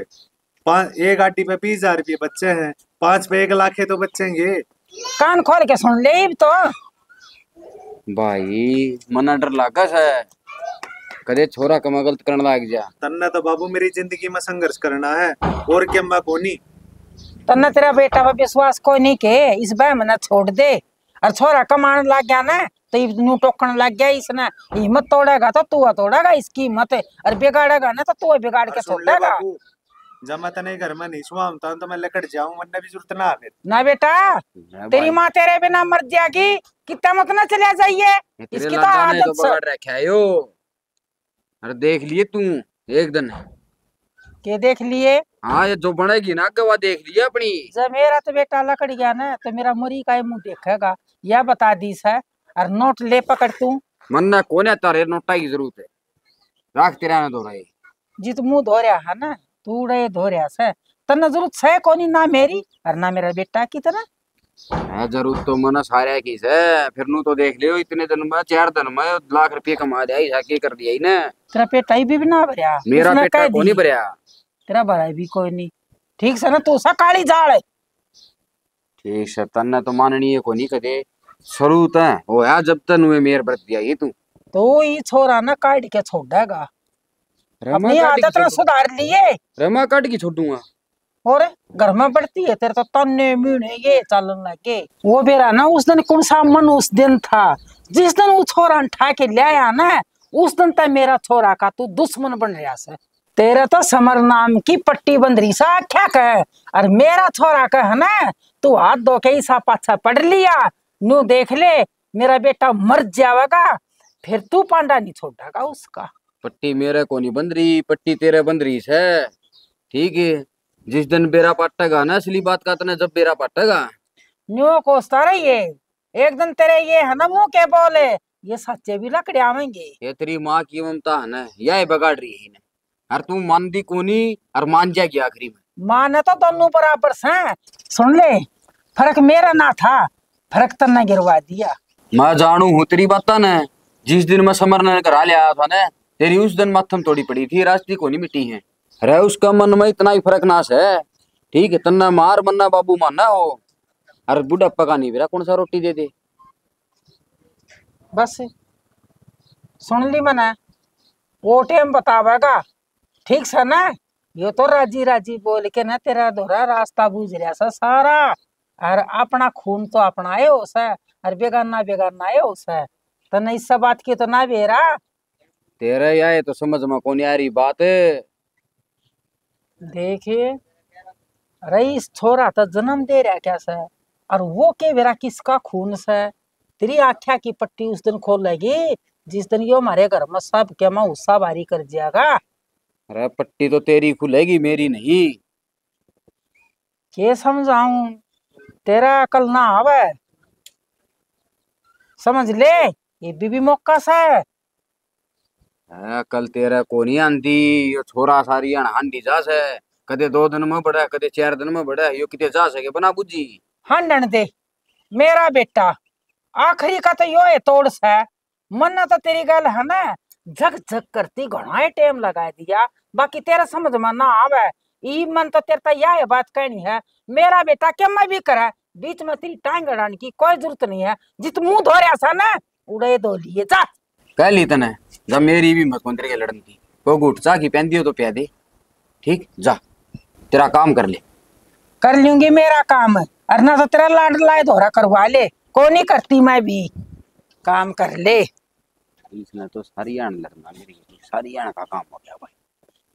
पाँच, एक गाड़ी पे बीस हजार रुपये बचे हैं, पांच पे एक लाख है तो बचेंगे। कान खोल के सुन ले इब तो। भाई मना डर लागा से, कदे छोरा कमा गलत करण लाग जा। तन्ने तो बाबू मेरी जिंदगी में संघर्ष करना है, और के मैं कोनी। तन्ने तेरा बेटा पे विश्वास कोई नहीं के, इस बार मना छोड़ दे। और छोरा कमाण लाग गया ना, तो इब न्यू टोकण लाग गया इसने। हिम्मत तोड़ेगा तो तू तोड़ेगा इसकी हिम्मत, और बिगाड़ेगा ना तो तू बिगाड़ के और सुन ले छोड़ेगा। बाबू, जब मैं तने घर में नहीं सुहामता तो मैं लकड़ जाऊं, वरना भी जरूरत ना आवे। ना बेटा, ना तेरी भाई। माँ तेरे बिना मर जाएगी, कितना मत ना चला जाइए। ये तेरे इसकी तो लाडा ने आदत तो से। बगाड़ रखा है यो। अरे देख लिए तू एक दिन। के देख लिए? हाँ, ये जो बनेगी ना आगे, वा देख लिए अपनी। जब मेरा तो बेटा लकड़ गया ना, तो मेरा मुरी का ही मुंह देखेगा, या बता दी सै। और नोट ले पकड़ तू। मन्ने कोने तारे नोटा की जरूरत है, राख तेरा ना धो रहे। जित मुंह धो रहा है ना, तू उड़े धो रहा सै, तन्ने जरूरत सै कोनी ना मेरी और ना मेरा बेटा की। तन्ने है जरूरत तो मना सारे की से, फिर नू तो देख लियो, इतने दिन में, चार दिन में लाख रुपये कमा लिया, ऐसा के कर दिया इने। तेरा पेट ही भी ना भरया, मेरा उसने पेट कह कोनी दी। भरया। तेरा भरा भी कोई नहीं, ठीक से ना, तू सा काली जाल है। ठीक से, तन्ने तो माननी है कोनी कदे। शुरू तै होया जब तै नुए मेर बरत दिया ये तू। तो ये छोरा ना काट के छोड़ेगा। रमा अपनी काट के आदत ना छोड़ू। सुधार लिए। रमा काट के छोड़ूंगा। और घर में बढ़ती है तेरे तो तन्ने मीने ये चालन लगे। वो बेरा ना उस दिन कौन सा मन उस दिन था, जिस दिन वो छोरा ने ठा के ले आया ना, उस दिन तक मेरा छोरा का तू दुश्मन बन रहा से। तेरे तो समर नाम की पट्टी बंद रही सा आख्या के, और मेरा छोरा के है ना, तू हाथ धो के ईसा पाछा पड़ लिया। न्यू देख ले, मेरा बेटा मर जावेगा, फिर तू पांडा नहीं छोड़ेगा उसका। पट्टी मेरे को नहीं बंद रही, पट्टी तेरे बंद रही से। ठीक है, जिस दिन बेरा पाटेगा ना असली बात का, तने जब बेरा पाटेगा। न्यू कोसता रहिए, एक दिन तेरे ये है ना मुंह के बोले, ये सच्चे भी लकड़े आवेंगे। ये तेरी माँ की ममता है ना, यही बिगाड़ रही है ना। और तू मानदी कोनी और मान जाएगी आखिरी में। माने तो दोनों बराबर से। सुन ले, फर्क मेरा ना था, फर्क तन्ने गिरवा दिया। मैं जानू हूँ तेरी बातां ने। जिस दिन मैं समर ने घर आ लिया था ना, तेरी उस दिन माथम थोड़ी पड़ी थी, रास्ती कोनी मिटी है। अरे उसका मन में इतना ही फर्क ना से। ठीक है, तन्ने मार मन्ना बाबू माना हो, और बुढ़ापा का नहीं बेरा कौन सा रोटी दे दे। बस सुन ली मैंने, वो टाइम बतावेगा। ठीक से ना, यो तो राजी राजी बोल के ना तेरा धोरा रास्ता बूझ रहा सा सारा। और अपना खून तो अपना आए हो सा, और बेगाना बेगाना आए हो सा। तन्ने इस बात की तो ना बेरा। तेरे या ये तो समझ में कोनी आ रही बात। देखे, रईस छोरा तो जन्म दे रहा क्या से, और वो के बेरा किसका खून से? तेरी आख्या की पट्टी उस दिन खोलेगी, जिस दिन यो हमारे घर में सब के में हुस्सा भारी कर जाएगा। अरे, पट्टी तो तेरी खुलेगी, मेरी नहीं। के समझाऊं, तेरा अकल ना आवे। समझ ले, ये भी, भी मौका से। है, कल तेरा कोनी आंदी, यो छोरा सारी हांडी जा से, कदे दो दिन में बड़ा, कदे चार दिन में बड़ा, यो किते जा सके बना बुझी। हांडन दे, मेरा बेटा, आखिरी का तो यो है तोड़ से। मन्ने तो तेरी गल है ना, झक झक करती घणा ही टाइम लगा दिया, बाकी तेरा समझ में ना आवे। ई मन तो तेरे तो यह बात कहनी है, मेरा बेटा के मैं भी करे, बीच में तेरी टांग अड़ाने की कोई जरूरत नहीं है। जित मुंह धो रहा सा ना, उड़े धो लिए जा। कह ली तने, जब मेरी भी हिम्मत कौन तेरे के लड़न की। वो घूट चाह की पहनती हो तो प्या दे। ठीक, जा, तेरा काम कर ले। कर लूंगी मेरा काम, और ना तो तेरा लाड लाए धोरा करवा ले। को नहीं करती मैं भी, काम कर ले। इसने तो सारी आन लड़ना मेरी, सारी आन का काम हो गया भाई।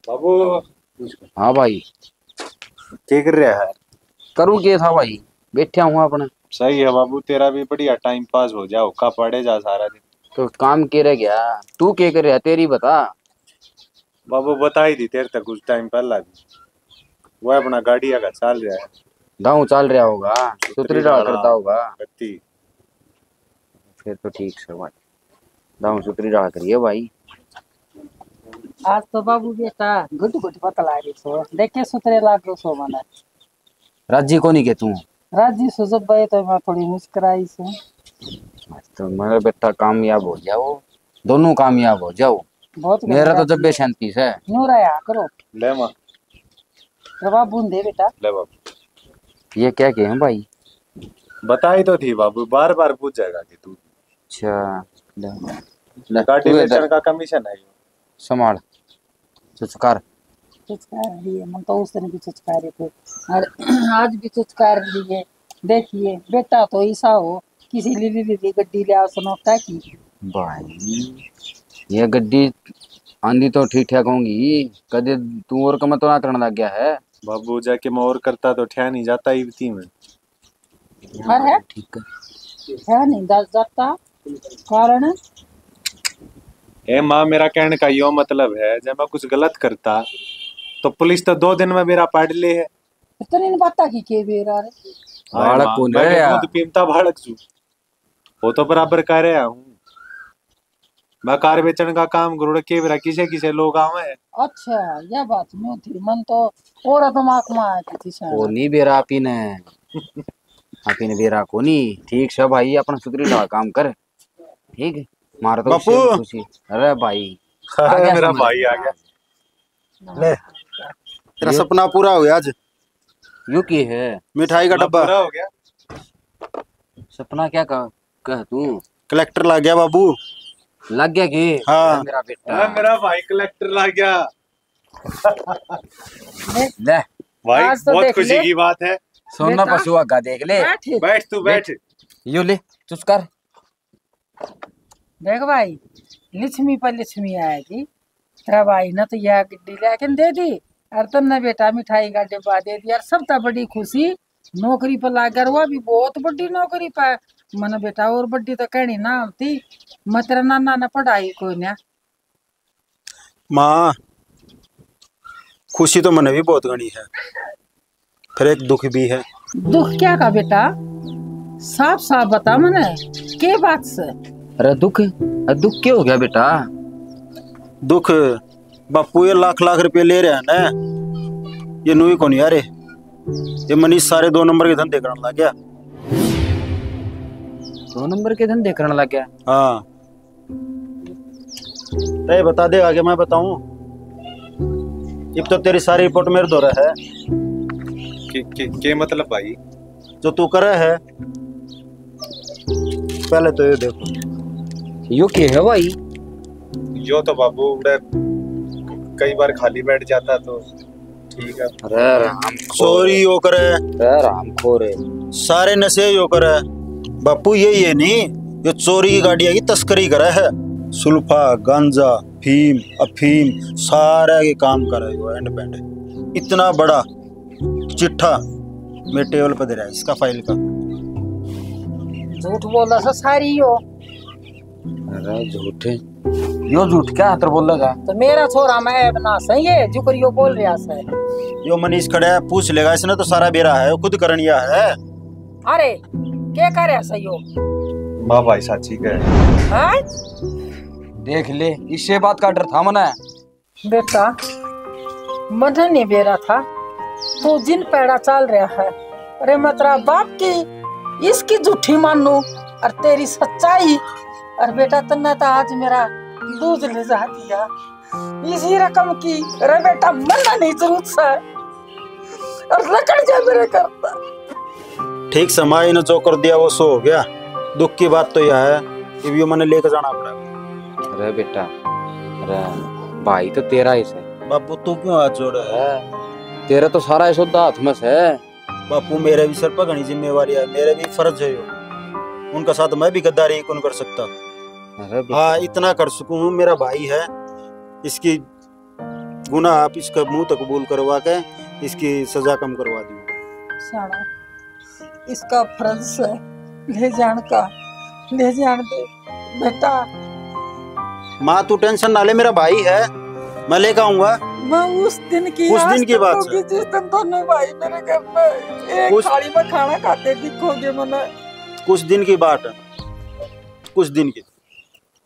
बाबू। हाँ भाई। के कर रहा है? करूँ के था भाई, बैठा हूँ अपने। सही है बाबू, तेरा भी बढ़िया टाइम पास हो जा, हुक्का पाड़े जा सारा दिन। तो काम के रह गया, तू के कर रहा, तेरी बता। बाबू बता ही दी तेरे तक कुछ टाइम पहला भी, वो अपना गाड़िया का चाल रहा है। दाऊ चाल रहा होगा, सुतरी सुतरी डाला डाला करता होगा। गत्ती। फिर तो ठीक से भाई। दाऊ सुतरी रहा करिए भाई। आज तो बाबू बेटा घुट घुट पतला रहे सो, देखे सुतरे लाग सो मने। राजी कोनी के तू? राजी सो जब भाई तो मैं थोड़ी मुस्कुराई सो। तो मेरा बेटा कामयाब हो जाओ, दोनों कामयाब हो जाओ। बहुत मेरा तो बढ़िया। जब भी शांति से। न्यू रहा करो। ले माँ। रे बाबू ने दे बेटा। ले बाबू। ये क्या के हैं भाई? बताई तो थी बाबू, बार बार पूछेगा कि तू। अच्छा, ले, ले, गाड़ी तू इधर बेचण का कमीशन है यो। संभाल, चुचकार। चुचकार दिए, मन तो उस दिन भी चुचकारे थे और आज भी चुचकार दिए। देखिए, बेटा तो ऐसा हो, किसी लीली लीली गड्डी ले आओ, सुनौटा की। भाई, ये गड्डी आंदी तो ठीक ठाक होंगी, कदे तू और कम तो ना करने लग गया है? बाबू, जाके मैं और करता तो ठहर नहीं जाता इबती में। अरे, ठीक है। ठहर नहीं जा-, जाता, कारण? ए माँ, मेरा कहने का यो मतलब है, जब मैं कुछ गलत करता, तो पुलिस तो दो दिन में बेरा पाड़ ले है। इतनी नहीं पता कि के बेरा रे। हाय बालक माँ, कौन मैं है भी यार? दूध पीमता बालक छू। वो तो बराबर कह रहा हूँ। मैं कार बेचण का काम करूँ, के बेरा किसे किसे लोग आवे। अच्छा, यह बात न्यू थी, मन तो और दिमाग में आया थी किसे। वो नहीं बेरा पीने। अकिन बेरा कोनी। ठीक से भाई, अपना सुधरी ला काम कर। ठीक, मारा तो बापू। उससे खुशी। अरे भाई, आ अरे गया मेरा समझ भाई आ में। गया। ले, तेरा ये सपना पूरा हो गया आज। यू की है? मिठाई का मैं डब्बा। पूरा हो गया। सपना क्या कह, कह तू? कलेक्टर लग गया बाबू। लग गया के? हाँ। अरे मेरा बेटा। अरे मेरा भाई कलेक्टर लग गया। ले। भाई, आज तो बहुत देख खुशी ले। की बात है। सोना बेटा, पशु आगा देख ले। बैठ। बैठ तू, बैठ। यो ले, चुस कर। देख भाई, लक्ष्मी पर लक्ष्मी आएगी। तेरा भाई ने तो यह गड्डी लेके दे दी, और तन्ने बेटा मिठाई का डिब्बा दे दिया, और सबसे बड़ी खुशी नौकरी पर लाग गया, वो भी बहुत बड़ी नौकरी पर। मने बेटा और बड़ी तो कहनी ना होती, मैं तेरा नाना ने पढ़ाई कोई ना। माँ, खुशी तो मने भी बहुत घणी है, फिर एक दुख भी है। दुख क्या का बेटा, साफ साफ बता मने, के बात से? अरे दुख, अरे दुख क्या हो गया बेटा? दुख, बापू ये लाख लाख रुपए ले रहे हैं ना, ये नुई कोनी यार, ये मनीष सारे दो नंबर के धंधे करने लग गया। दो नंबर के धंधे करने लग गया? हाँ। तय बता देगा कि मैं बताऊं? इब तो तेरी सारी रिपोर्ट मेरे धोरे है। के, के, के मतलब भाई? जो तू करे है, पहले तो ये देखो। यो के है भाई? यो तो बाबू उड़े कई बार खाली बैठ जाता तो ठीक है। अरे राम चोरी यो करे। अरे राम खोरे। सारे नशे यो करे। बापू ये, ये नहीं, यो चोरी की गाड़ियां की तस्करी करे है। सुल्फा, गांजा, फीम, अफीम, सारा के काम करे यो एंड पेंड। इतना बड़ा चिट्ठा मेरे टेबल पे दे रहा है इसका फाइल का। झूठ बोला सा सारी यो। अरे झूठ, यो झूठ क्या हाथ बोलेगा? तो मेरा छोरा मैं ऐब ना सही है, जुकरियो बोल रहा से। यो मनीष खड़ा है, पूछ लेगा इसने तो सारा बेरा है, यो खुद करणिया है। अरे, के करे सही हो? माँ भाई साची कहे। हैं? देख ले, इसे बात का डर था मने। बेटा, मने नहीं बेरा था, तू जिन पैड़ा चाल रहा है। अरे, मैं तेरा बाप की इसकी झूठी मानू और तेरी सच्चाई। और बेटा, तन्ने तो आज मेरा दूध ले जा दिया इसी रकम की। अरे बेटा, मन्ना नहीं जरूरत से। और रकड़ जा मेरे घर पर। ठीक समय इन्हें जो कर दिया वो सो हो गया। दुख की बात तो यह है, इब यो मने लेके जाना पड़ा। अरे बेटा, अरे भाई तो तेरा ही से। बापू तू क्यों हाथ जोड़े है? तेरा तो सारा ही सौदा हाथ में से। बापू मेरे भी सर पर घनी जिम्मेवारी है, मेरे भी फर्ज है यो। उनका साथ मैं भी गद्दारी कौन कर सकता। अरे बेटा। हाँ, इतना कर सकूँ हूँ, मेरा भाई है, इसकी गुनाह आप इसका मुंह तक कबूल करवा के इसकी सजा कम करवा दूँ। शाना, इसका फर्ज है ले जान का, ले जान दे बेटा। माँ तू टेंशन ना ले, मेरा भाई है, मैं लेकर आऊंगा। मैं उस दिन की उस दिन की बात है। जिस दिन दोनों भाई मेरे घर में एक थाली में खाना खाते दिखोगे मने। कुछ दिन की बात है, कुछ दिन की।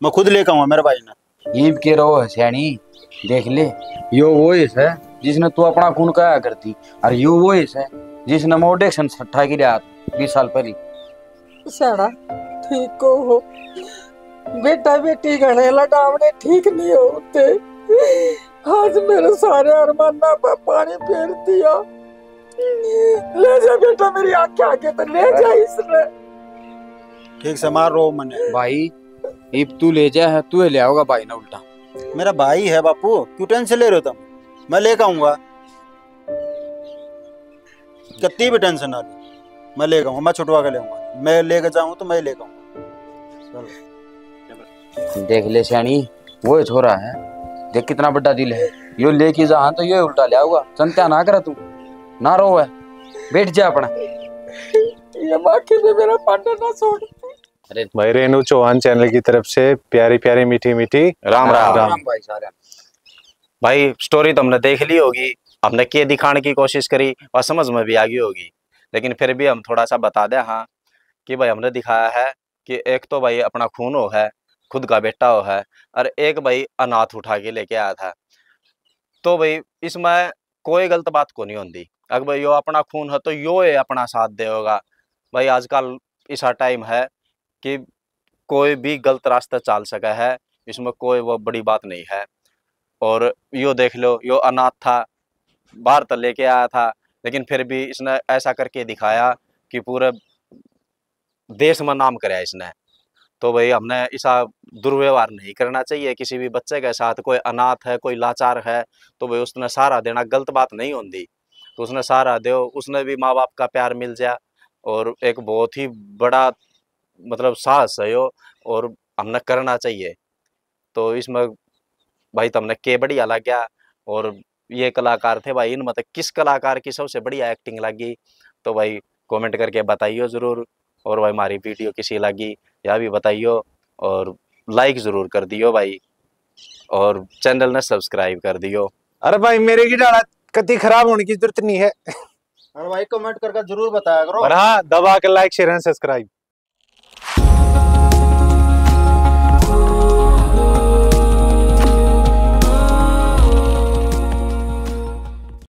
मैं खुद लेकर आऊंगा मेरे भाई ने। इब के रहो है स्याणी, देख ले, यो वो ही है जिसने तू अपना खून कहा करती, और यो वो ही है जिसने मोटे सन सट्ठा की रात बीस साल पहले। स्याणा, ठीक को हो, बेटा बेटी घणे लडावणे ठीक नहीं होते। आज मेरे सारे अरमाना पर पानी फेर दिया। ले जा बेटा, मेरी आंखें आगे तो ले जा इसने। ठीक से मार रो मने। भाई, इब तू ले जा है, तू ही ले आओगा भाई ना उल्टा। मेरा भाई है बापू, क्यों टेंशन ले रहे हो तुम? मैं लेकर आऊंगा, कितनी भी टेंशन ना ले, मैं लेकर आऊंगा, मैं छुटवा के ले आऊंगा, मैं लेकर जाऊं तो मैं लेकर आऊंगा। चलो। देख ले स्याणी, वो ही छोरा है, देख कितना बड़ा दिल है, यो लेके जा हाँ तो यो ही उल्टा ले आऊगा। चिंता ना करे तू, ना रो है, बैठ जा अपना। ये बाकी भी मेरा पांडा ना छोड़। अरे भाई, रेनू चौहान चैनल की तरफ से प्यारी प्यारी मीठी मीठी राम राम। राम राम भाई सारे। भाई, स्टोरी तो हमने देख ली होगी, हमने के दिखाने की कोशिश करी, वह समझ में भी आ गई होगी, लेकिन फिर भी हम थोड़ा सा बता दें, हाँ, कि भाई, हमने दिखाया है कि एक तो भाई अपना खून हो है, खुद का बेटा हो है, और एक भाई अनाथ उठा के लेके आया था। तो भाई, इसमें कोई गलत बात को नहीं होती। अगर भाई यो अपना खून है तो यो ये अपना साथ देगा, भाई आजकल ऐसा टाइम है कि कोई भी गलत रास्ते चाल सके है, इसमें कोई वो बड़ी बात नहीं है। और यो देख लो, यो अनाथ था, बाहर तो लेके आया था, लेकिन फिर भी इसने ऐसा करके दिखाया कि पूरे देश में नाम करया इसने। तो भाई हमने ऐसा दुर्व्यवहार नहीं करना चाहिए किसी भी बच्चे के साथ। कोई अनाथ है, कोई लाचार है, तो भाई उसने सहारा देना गलत बात नहीं होती। तो उसने सहारा दो, उसने भी माँ बाप का प्यार मिल जाए और एक बहुत ही बड़ा मतलब साहस है यो, और हमने करना चाहिए। तो इसमें भाई तुमने के बढ़िया लग गया। और ये कलाकार थे भाई, इनमें तो किस कलाकार की सबसे बढ़िया एक्टिंग लगी, तो भाई कमेंट करके बताइयो जरूर। और भाई हमारी वीडियो किसी लगी, यह भी बताइयो, और लाइक जरूर कर दियो भाई, और चैनल ने सब्सक्राइब कर दियो। अरे भाई, मेरे की डाला कति खराब होने की जरूरत नहीं है। और भाई कमेंट करके जरूर बताया करो। और हाँ, दबा के लाइक, शेयर एंड सब्सक्राइब।